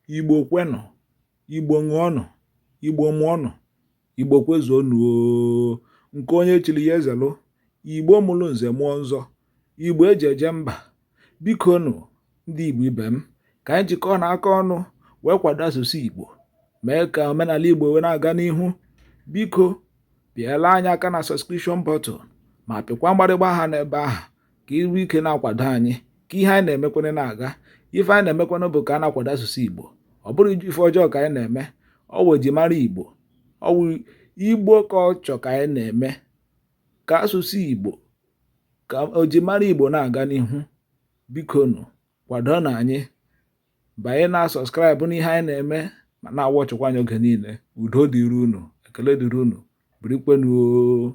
Igbo kwenụ, Igbo ṅụọnụ, Igbo mụọnụ, Igbo kwezuonụ oo. Nke onye chiri ya ezelụ. Igbo mụrụ nze mụọ nzọ, Igbo eji eje mba. Bikonụ, ndị Igbo ibe m, ka anyị jikọọ na aka ọnụ wee kwado asụsụ Igbo, mee ka omenala Igbo wee na-aga n'ihu. Biko, pịala anyị aka na subscription button ma pịkwa mgbarịgba aha n'ebe ahụ ka i nwee ike na-akwado anyị ka ihe anyị na-emekwanụ na-aga. Ife anyị na-emekwanụ bụ ka a na-akwado asụsụ Igbo. Ọ bụrọ ife ọjọọ ka anyị na-eme. Ọ wụ ejimara Igbo, ọ wụ Igbo culture ka anyị na-eme, ka asụsụ Igbo, ka ojimara Igbo na-aga n'ihu. Bikonụ, kwadonụ anyị, banye na subscribe n'ihe anyị na-eme ma na-awatchịkwa anyị oge niile. Udo dịrị unu, ekele dịrị unu, birikwenu oo.